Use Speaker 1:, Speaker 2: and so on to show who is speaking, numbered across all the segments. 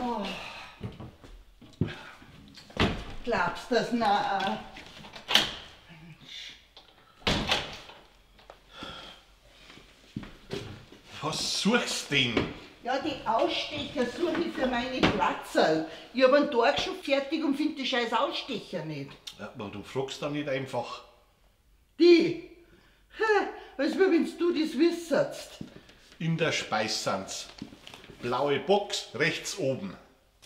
Speaker 1: Oh. Glaubst du das noch?
Speaker 2: Was suchst du denn?
Speaker 1: Ja, die Ausstecher suche ich für meine Platzerl. Ich hab einen Tag schon fertig und finde die scheiß Ausstecher nicht.
Speaker 2: Ja, aber du fragst da nicht einfach.
Speaker 1: Die? Ha, als wenn du das wissest.
Speaker 2: In der Speissanz. Blaue Box rechts oben.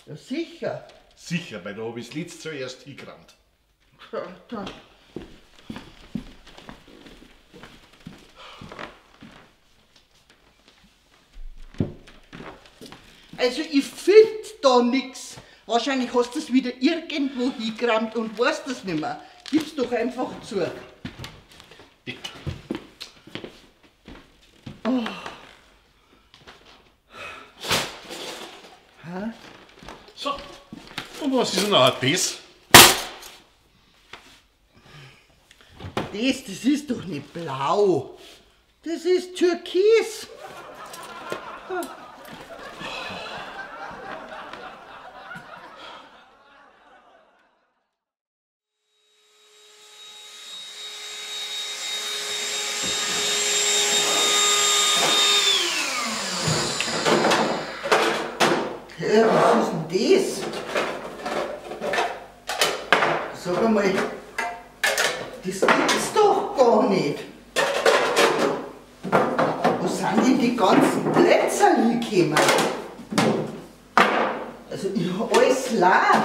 Speaker 1: Ja, sicher.
Speaker 2: Sicher, weil da hab ich's letzt zuerst hingerannt.
Speaker 1: Ja, da. Also ich find da nix. Wahrscheinlich hast du es wieder irgendwo hingerammt und weißt das nicht mehr. Gib's doch einfach zu.
Speaker 2: Dick.
Speaker 1: Oh. Ha?
Speaker 2: So, und was ist denn auch das?
Speaker 1: Das ist doch nicht blau. Das ist türkis. Ha. Ja, was ist denn das? Sag einmal, das gibt's doch gar nicht. Wo sind denn die ganzen Plätze hingekommen? Also ich hab alles leer.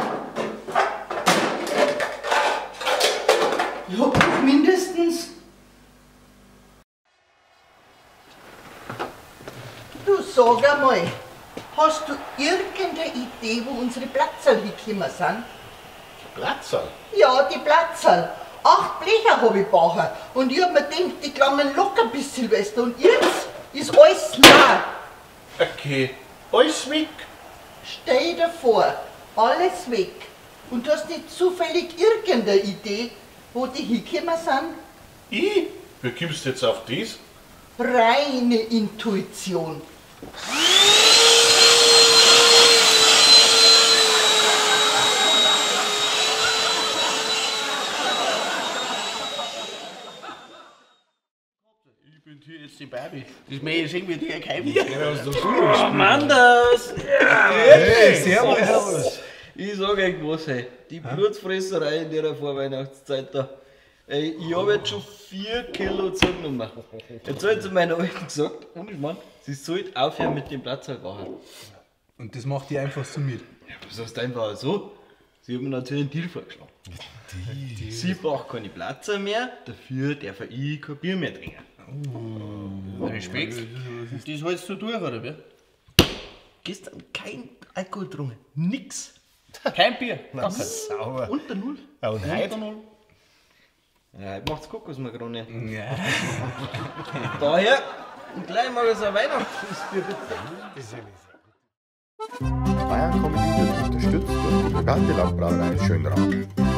Speaker 1: Ich hab doch mindestens... Du, sag einmal, hast du irgendeine Idee, wo unsere Platzerl hingekommen sind?
Speaker 2: Platzerl?
Speaker 1: Ja, die Platzerl. 8 Blecher hab ich gebacken. Und ich hab mir gedacht, die klammen locker bis Silvester. Und jetzt ist alles leer.
Speaker 2: Okay, alles weg.
Speaker 1: Stell dir vor, alles weg. Und du hast nicht zufällig irgendeine Idee, wo die hingekommen sind?
Speaker 2: Ich? Wie kommst du jetzt auf das?
Speaker 1: Reine Intuition.
Speaker 3: Ich bin hier jetzt die Barbie. Das möchte ich sehen, wie die erkennen.
Speaker 4: Oh Mann, das!
Speaker 5: Hey, servus!
Speaker 4: Ich sag euch was, ey. Die Blutfresserei in der Vorweihnachtszeit da. Ey, ich hab jetzt schon 4 Kilo zugenommen. Jetzt hab ich zu meiner Alten gesagt, ohne Schmarrn, sie sollte aufhören mit dem Platzerl.
Speaker 5: Und das macht die einfach so mit?
Speaker 4: Ja, was heißt einfach so? Sie hat mir natürlich einen Deal vorgeschlagen. Deal. Sie braucht keine Platzer mehr, dafür darf ich kein Bier mehr trinken.
Speaker 3: Oh. Respekt. Das hältst du durch, oder wie?
Speaker 4: Gestern kein Alkohol getrunken. Nix.
Speaker 3: Kein Bier.
Speaker 2: Na, sauber.
Speaker 4: Unter Null.
Speaker 2: Ja, und heute?
Speaker 4: Unter Null. Ja, heute macht's Kokosmakrone.
Speaker 5: Ja.
Speaker 4: Daher, und gleich mal so ein Weihnachtsbier, bitte.
Speaker 6: Bayern Comedy wird unterstützt durch die private Landbrauerei Schönrath.